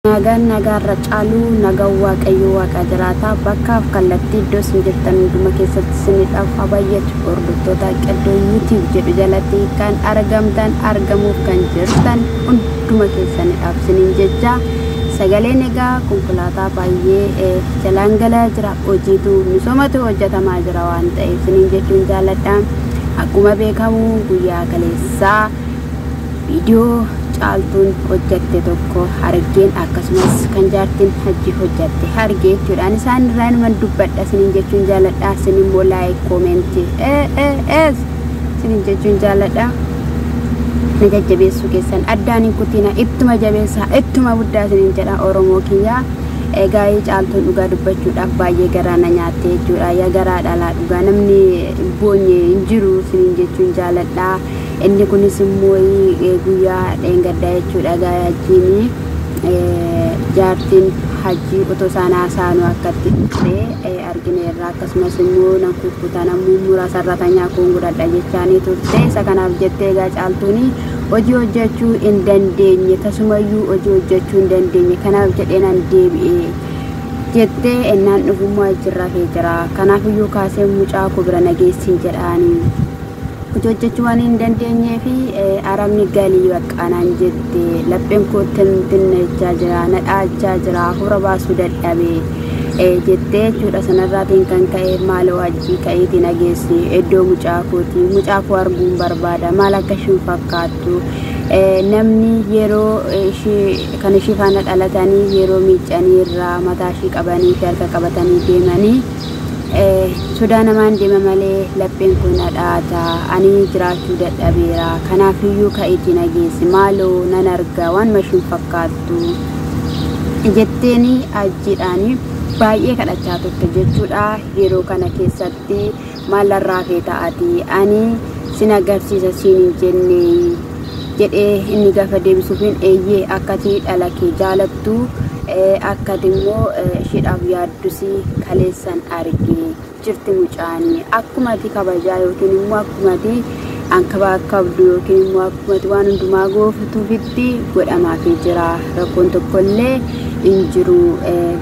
Nagaan nagaarra caalu, nagaan Waaqayyoo Waaqa jiraataa bakkaaf kallattii iddoo isin jirtan hunduma keessatti isiniidhaaf haa baay'atu. Hordoftoota Qeddoo YouTube jedhu jalatti kan argamtan, argamuuf kan jirtan hunduma keessanidhaaf isiniin jecha. Sagaleen egaa konkolaataa baay'ee jalaan galaa jira, hojiitu misoomatu hojjetamaa jira waan ta'eef isiniin jechuun jaalladha. Akkuma beekamu guyyaa kaleessaa viidiyoo Caaltuun hojjatte tokko argeen, akkasumas kan jaartiin Hajji hojjatte argee jechuudhaan isaan irraa inuman dubbadha isiniin jechuun jaalladha. Isin immoo like, comment isiniin jechuun jaalladha. Na jajjabeessuu keessan addaan hin kutina, ittuma jabeessaa, ittuma guddaa isiniin jedha Oromoo kiyyaa. Egaa Caaltuun dhugaa dubbachuudhaaf baay'ee garaa na nyaatte jechuudha. Yaa garaa dhalaa, dhugaa namni hin boonye hin jiru isiniin jechuun jaaladha. Inni kunis immoo guyyaa dheengaddaa jechuudha. Egaa Hajjiin, jaartiin Hajjii otoo isaan haasa'anuu akkatti dhuftee argineerra. Akkasumas immoo nan kukkuta, nan mummura, sarratanyaa koon godhadha jechaanii turte. Isa kanaaf jettee egaa Caaltuun hojii hojjechuu hin dandeenye, tasumayyuu hojii hojjechuu hin dandeenye. Kanaaf jedhee nan deebi'e jettee, ennaan dhufummaa achirraa rafee jira. Kanaafiyyuu kaasee mucaa koo bira nageessiin jedhaanii. Hojii hojjechuu waan hin dandeenyee fi arabni galii baqqaanaan jette, lapheen koo tintinechaa jira, na dhaachaa jira, hafuura baasuu dadhabe jettee jechuudha. Sanarraatiin kan ka'e maaloo Hajjii ka'iitii nageessi iddoo mucaa kootii, mucaa koo arguun barbaada, maal akka ishiin fakkaattu. Namni yeroo ishii kan ishii faana dhalatanii yeroo miiccanii irraa mataa ishii qabanii fi harka qabatanii deemanii sodaa namaan deema malee lapheen kun na dhaata, ani jiraachuu dadhabeera, kanaafiyyuu ka'iitii nageessi maaloo, nan arga waan mashiin fakkaattu jetteeni Hajjiidhaani baay'ee kadhachaa turte jechuudha. Yeroo kana keessatti maalarraa feeta ati, ani sin agarsiisa siin hin jenne jedhee inni gaafa deebisuufin, eeyyee akkati dhala kee jaalattu, akkati immoo isheedhaaf yaaddusi kaleessan arge, jirti mucaanii akkuma ati kabajaa yookiin immoo akkuma ati ankabaakabdu yookiin immoo akkuma ati waan hundumaa goofutuufitti godhamaafii jira, rakkoon tokkollee hin jiru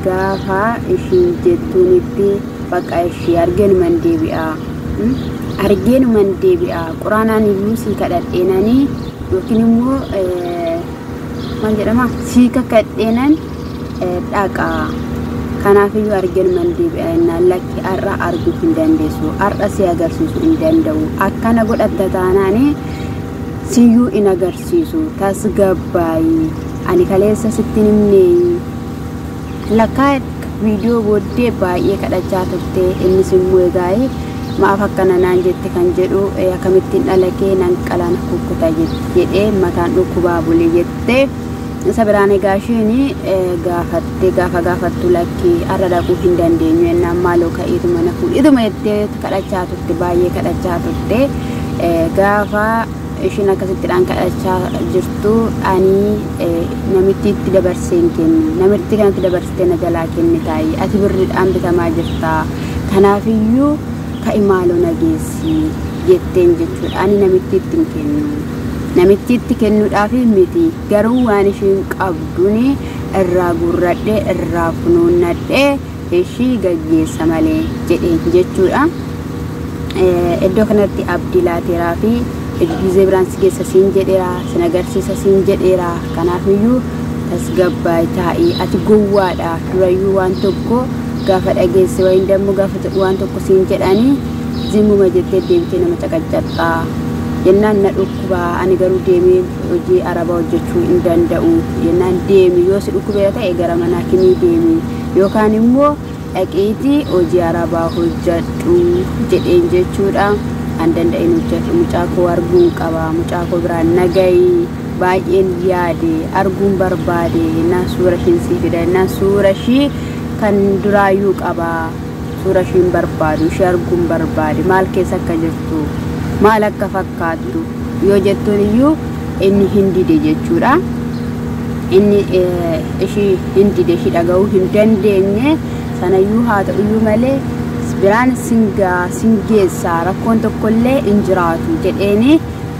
gaafa ishiin jettuunitti, bakka ishii argeenuman deebi'a, argeenuman deebi'a, quraanaan iyyuu sii kadhadheenanii yookiin immoo maal jedhama sii kakadheenan dhaqa, kanaafiyyuu argeenuman deebi'a jennaan, lakki, har'a arguu hin dandeessu, har'a si agarsiisuu hin danda'u, akkana godhatta taanaani siyyuu hin agarsiisu, tasgabbaayi, ani kaleessa sitti himne lakkaa. Viidiyoo booddee baay'ee kadhachaa turte. Innis immoo egaa maaf akkana naan jette kan jedhu, akkamittiin dhala kee nan qalana kukkuta jedhee mataan dhukkubaa bule jette. Isa biraan egaa isheen gaafatte, gaafa gaafattu lakki, har'a dhaquu hin dandeenyu jennaan, maaloo ka'iituma na fuudhituma jettee kadhachaa turte, baay'ee kadhachaa turte. Gaafa ishiin akkasittidhaan kadhachaa jirtu, ani namittiitti dabarsee hin kennu, namitti kanatti dabarsitee na jalaa kennitaayi, ati birriidhaan bitamaa jirta, kanaafiyyuu ka'i maaloo nageessi jetteen jechuudha. Ani namittiitti hin kennu, namittiitti kennuudhaaf miti, garuu waan ishiin qabduun irraa guurradhee irraa funuunnadhee ishii gaggeessa malee jedheen jechuudha. Iddoo kanatti abdii laateeraa fi gizee biraan si geessa siin jedheera, sin agarsiisa siin jedheera, kanaafiyyuu tasgabbaa'ii taa'ii, ati gowwaadha, durayyuu waan tokko gaafa dhageesse wayin dammoo gaafa waan tokko siin jedhanii zimmuma jettee deemtee nama caqaccaqxaa jennaan, na dhukkubaa, ani garuu deemee hojii arabaa hojjechuu hin danda'u jennaan, deemi, yoo si dhukkubeera ta'e gara manaa kimii deemi yookaan immoo dhaqiitii hojii arabaa hojjedhu jedheen jechuudha. An danda'in hojjedhu, mucaa koo arguun qaba, mucaa koo biraan nagayi, baay'een yaade, arguun barbaade naan suura ishiin sii fida naan, suura ishii kan duraayyuu qaba, suura ishiin barbaadu, ishee arguun barbaade, maal keessa akka jirtu, maal akka fakkaattu yoo jettuun iyyuu inni hin dide jechuudha. Inni ishii hin dide, ishii dhaga'uu hin dandeenye. Sanayyuu haa ta'uyyuu malee biraan singaa singeessaa, rakkoon tokkollee hin jiraatu jedheeni.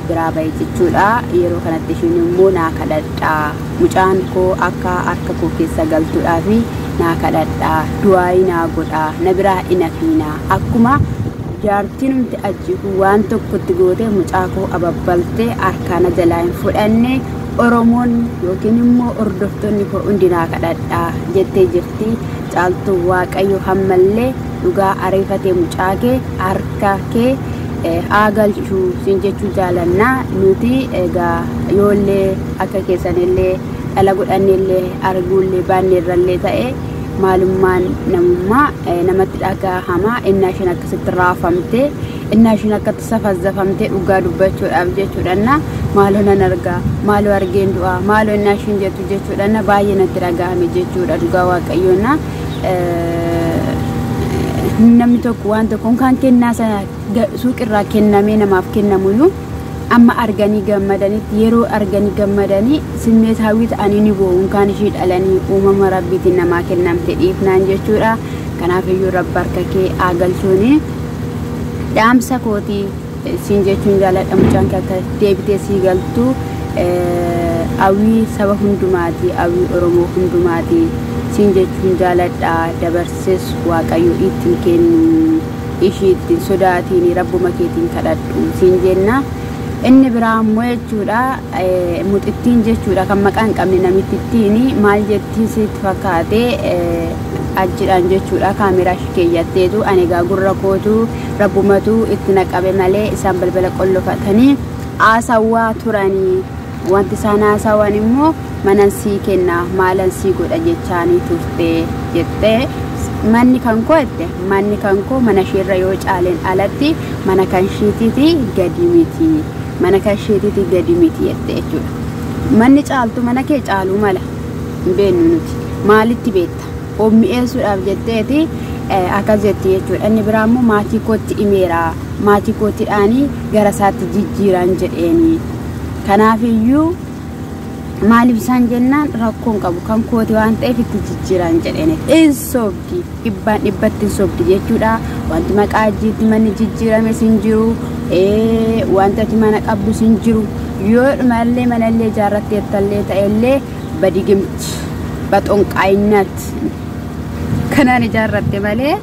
biraa ba'e jechuudha. Yeroo kanatti ishiin immoo naa kadhadhaa, mucaan koo akka harka koo keessa galtuudhaaf naa kadhadhaa, du'aayii naa godhaa, na biraa hin hafiinaa, akkuma jaartiin humti achi waan tokkotti goote mucaa koo ababbaltee harkaana jalaa hin fudhanne, Oromoon yookiin immoo hordoftoonni koo hundi naa kadhadhaa jettee jirti. Caaltuu, Waaqayyo hammallee dhugaa ariifatee mucaa kee harka kee haa galchuu siin jechuu jaalannaa. Nuti egaa yoollee akka keessanillee dhala godhannellee arguullee baanneerrallee ta'e, maalummaan namummaa namatti dhagahama. Innaa isheen akkasitti raafamte, innaa isheen akkatti safazzafamte, dhugaa dubbachuudhaaf jechuudhanna, maaloo nan argaa, maaloo argeen du'a, maaloo innaa isheen jettu jechuudhanna, baay'ee natti dhagahame jechuudha. Dhugaa Waaqayyoonna, namni tokko waan tokko kan kennaa sana suuqirraa kennamee namaaf kennamuyyuu amma arganii gammadanitti, yeroo arganii gammadanii simmeetaawwii ta'anii ni boo'u. Kan ishii dhalanii uumama Rabbiitiin namaa kennamte dhiifnaan jechuudha. Kanaaf iyyuu Rabbi harka kee haa galchuuni dhaamsa kootii siin jechuun jaaladha. Mucaan kee akka deebitee sii galtu hawwii saba hundumaati, hawwii Oromoo hundumaati siin jechuun jaaladha. Dabarses Waaqayyo ittiin kennu, ishii ittiin sodaatiin, Rabbuma keetiin kadhadhu siin jenna. Inni biraa immoo jechuudha, muxittiin jechuudha, kan maqaa hin qabne namittittiin maal jettii sitti fakkaate? Ajjidhaan jechuudha kaameraa ishee keeyyatteetu, ani egaa gurra kootu Rabbumatu itti naqabe malee, isaan balbala qollofatanii haasawaa turanii, wanti isaan haasawan immoo manan sii kenna, maalan sii godha jechaanii turte jettee. Manni kan koo jette, manni kan koo mana isheerra yoo caaleen alatti mana kan isheetiiti gadi miti, mana kan isheetiiti gadi miti jette jechuudha. Manni Caaltu mana kee caaluu mala hin beeknu nuti, maalitti beekta? Mi'eessuudhaaf jetteeti akkas jetti jechuudha. Inni biraa immoo maatii kootti himeera, maatii koottidhaanii gara isaatti jijjiiran jedheeni. Kanaafiyyuu maaliif isaan jennaan, rakkoon qabu, kan kooti waan ta'eef itti jijjiiran jedheeni. In sobdi, dhibbaan dhibbatti hin sobdi jechuudha. Wanti maqaa ajjiitti manni jijjiirame sin jiru, wanti ati mana qabdu sin jiru. Yoo dhumallee manallee ijaarratteettallee ta'ellee badigimti baxonqaayinnat kanaan ijaarratte malee,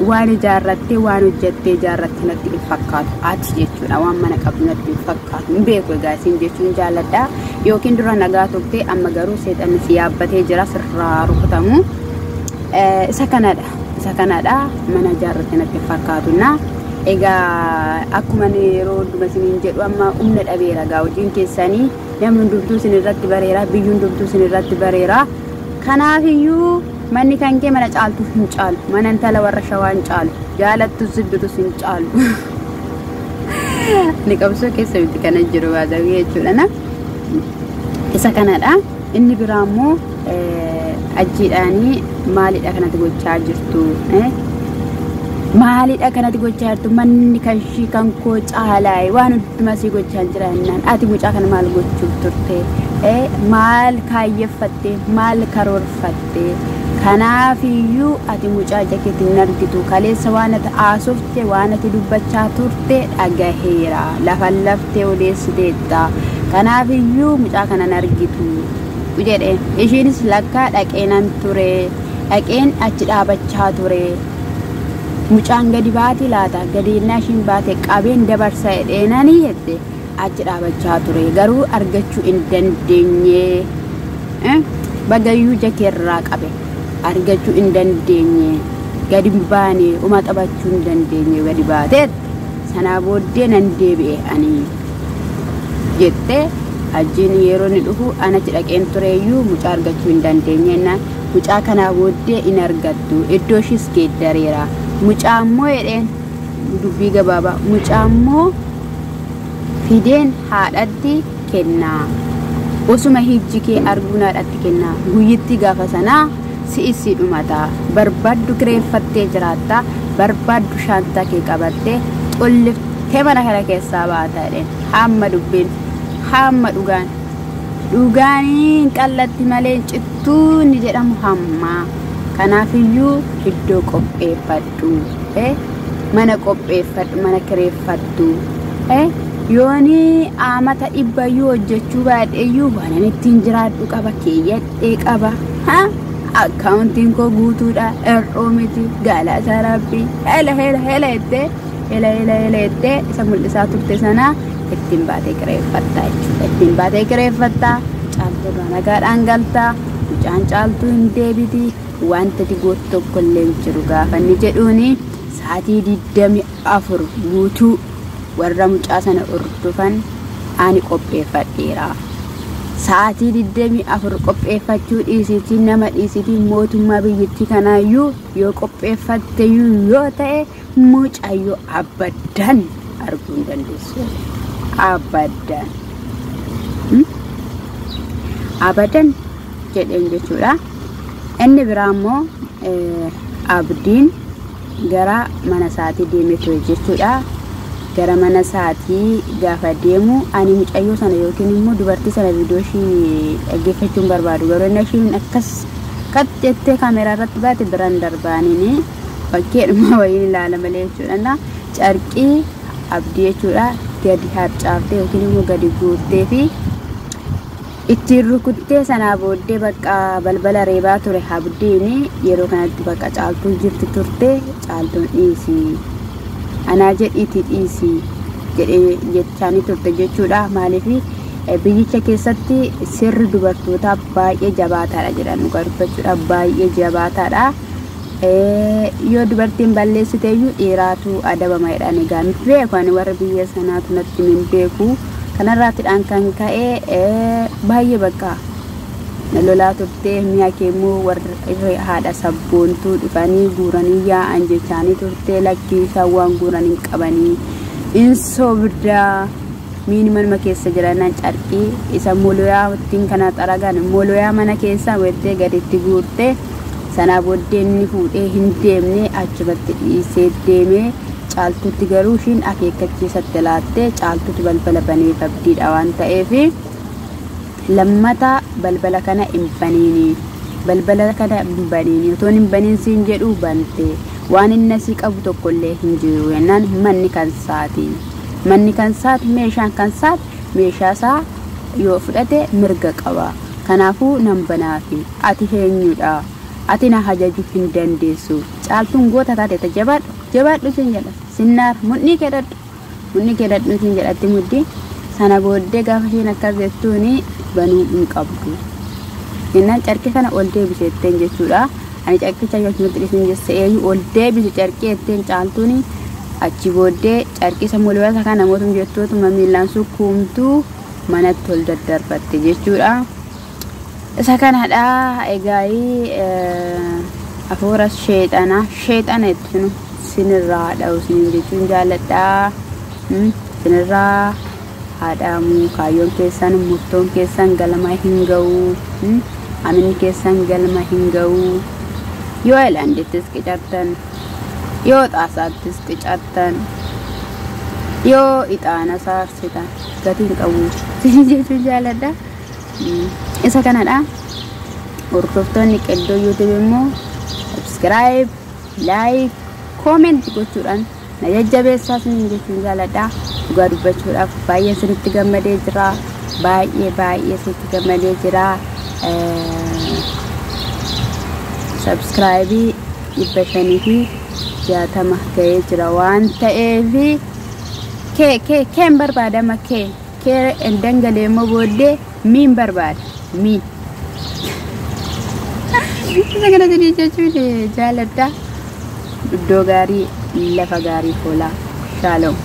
waan ijaarrattee, waan hojjettee ijaarratte natti hin fakkaatu ati jechuudha. Waan mana qabdu natti hin fakkaatu, hin beeku. Egaa isin jechuun jaalladha. Yookiin dura nagaa turte, amma garuu seexanni si yaabbatee jira, sirraa rukutamu. Isa kanadha, isa kanadha, mana ijaarratte natti hin fakkaatu. Na egaa akkuma yeroo hunduma isiniin jedhu, amma humna dhabeera gaa hojiin keessanii. Namni hundumtuu isin irratti bareera, biyyi hundumtuu isin irratti bareera. Kanaafiyyuu manni kan kee mana Caaltu hin caalu, mana intala warra Shawaa hin caalu, jaalattus jibbitus hin caalu. Ni qabsoo keessa miti kana jiru baasawii jechuudha na. Isa kanadha. Inni biraa immoo ajjiidhaanii maalidha kanatti gochaa jirtu? Maalidha kanatti gochaa jirtu? Manni kan ishii kan koo caalaa waan hundumaa sii gochaa jira jennaan, ati mucaa kana maal gochuuf turte? Maal kaayyeffatte? Maal karoorfatte? Kanaafiyyuu ati mucaa ija keetiin hin argitu. Kaleessa waan ati haasofte, waan ati dubbachaa turte dhagaheera, lafa laftee odeessiteetta. Kanaafiyyuu mucaa kana hin argitu jedhe. Ishiinis lakkaa dhaqeenan ture, dhaqeen achi dhaabachaa ture, mucaan gadi baati laata, gadi innaa ishiin baate qabeen dabarsa jedheenanii jette, achi dhaabachaa ture, garuu argachuu hin dandeenye. Bagayyuu jakeerraa qabe argachuu hin dandeenye, gadi hin baane, uma taphachuu hin dandeenye. Gadi baateet sanaa booddee nan deebi'e ani jette. Ajjiin yeroo inni dhufu ana achi dhaqeen tureeyyuu mucaa argachuu hin dandeenye jennaan, mucaa kanaa booddee hin argattu, iddoo ishiis geeddareera. Mucaa immoo jedheen, dubbii gabaabaa, mucaa immoo fideen haadhatti kennaa, osuma hijji kee arguun haadhatti kennaa. Guyyitti gaafa sanaa si'i si dhumata. Barbaaddu kireeffattee jiraatta, barbaaddu shaantaa kee qabattee xolliftee mana kana keessaa baata jedheen. Hamma dubbiin, hamma dhugaan dhugaaniin qallatti malee cittuu ni jedhamu hamma. Kanaafiyyuu iddoo qopheeffadhu, mana qopheeffadhu, mana kireeffattu. Yooni amata dhibbayyuu hojjechuu baadheeyyuu waan ani ittiin jiraadhu qaba, keeyyadhee qaba. Akkaawuntiin koo guutuudha, hir'uu miti, galata rabbii, hela hela hela jettee hela hela hela jettee isa mul'isaa turte sana ittiin baatee kireeffattaa jechuudha. Ittiin baatee kireeffattaa, caaltuu nagaadhaan galtaa, mucaan caaltuu hin deebiti, wanta ati gootu tokko illee hin jiru gaafa inni jedhuuni sa'aatii 24 guutuu warra mucaa sana hordofan ani qopheeffadheera. Sa'aatii 24 qopheeffachuu dhiisitii nama dhiisitii mootummaa biyyattii kanaayyuu yoo qopheeffatteyyuu yoo ta'e mucayyoo abaddan arguu hin dandeessu. Abaddan. Abadan jedheen jechuudha. Inni biraa immoo Abdiin gara mana isaatii deemee ture jechuudha. Gara mana isaatii gaafa deemu ani mucayyoo sana yookiin immoo dubartii sana viidiyoo ishii dhaggeeffachuu hin barbaadu. Garuu inni ishiin akkas qat jettee kaameraa irratti baate biraan darbaaniin bakkeedhuma wayiin ilaala malee jechuudha. Carqii Abdii jechuudha gadi harcaaftee yookiin immoo gadi guurtee fi ittiin rukuttee sanaa booddee bakka balbala reebaa ture Abdiin yeroo kanatti bakka caaltuun jirti turte, caaltuun dhiisii anaa jedhiitii dhiisii jedhee jechaanii turte jechuudha. Maaliif biyyicha keessatti sirri dubartootaa baay'ee jabaataadha jedhan, dhugaa dubbachuudha baay'ee jabaataadha. Yoo dubartiin balleessiteeyyuu dhiiraatu adabama jedhan. Egaa beeku ani warra biyya sanaatu natti hin beeku. Kanarraatidhaan kan ka'e baay'ee bakka lolaa turte, mi'a kee immoo warri haadha sabboontuu dhufanii guuranii yaa'an jechaanii turte, lakkii isaan waan guuran hin qabanii hin sobdaa miini manuma keessa jiranaan carqii isa moloyaa ittiin kana xaragan moloyaa mana keessaa wettee gaditti guurte. Sanaa booddee inni fuudhee hin deemne, achumatti dhiisee deeme. Caaltuutti garuu ishiin akeekkachiisatti laatte, caaltuutu balbala baneef Abdiidha waan ta'eef lammata balbala kana hin baniini, balbala kana hin baniini, otoon hin baniin siin jedhu bante, waan inni asii qabu tokkollee hin jiru jennaan manni kan saati, manni kan saati, meeshaan kan saati, meeshaa isaa yoo fudhate mirga qaba, kanaafuu nan banaafi, ati eenyudha, ati na hajaju hin dandeessu. Caaltuun goota taate, jabaadhu jabaadhu siin jedha, sinnaar mudhii kee dhadhu, mudhii kee dhadhu siin jedhatti mudhii. Sana booddee gaafa isheen akkas jettuuni banuu hin qabdu jennaan carqii kana ol deebiseetteen jechuudha. Ani carqicha yoo achumatti dhiisin jesse eenyu ol deebisi carqii jetteen caaltuuni. Achi booddee carqii isa mul'ata kana mootum jettootuma miillaan sukkuumtuu manatti ol daddarbatte jechuudha. Isa kanadha egaa hafuura sheexanaa sheexana jechuun sinirraa dha'u sinin jechuun jaalladha. Sinirraa haadhamu kaayyoon keessan murtoon keessan galma hin ga'u, aminni keessan galma hin ga'u. Yoo ayilaandittis qicartan, yoo xaasaattis qicartan, yoo ixaana saarsitan gatii hin qabu sinin jechuun jaalladha. Isa kanadha. Hordoftoonni qeddoo YouTube immoo subscribe, like, comment gochuudhaan na jajjabeessaa sinin jechuun jaalladha. Dhugaa dubbachuudhaaf baay'ee isinitti gammadee jira. Baay'ee baay'ee isinitti gammadee jira. Subscribe 560 ga'ee jira waan ta'eef kee kee keen barbaadama, kee kee dangalee immoo booddee miin barbaada mii. Isa kana isinii jechuun jaaladha. Iddoo gaarii lafa gaarii oolaa. Shaaloom.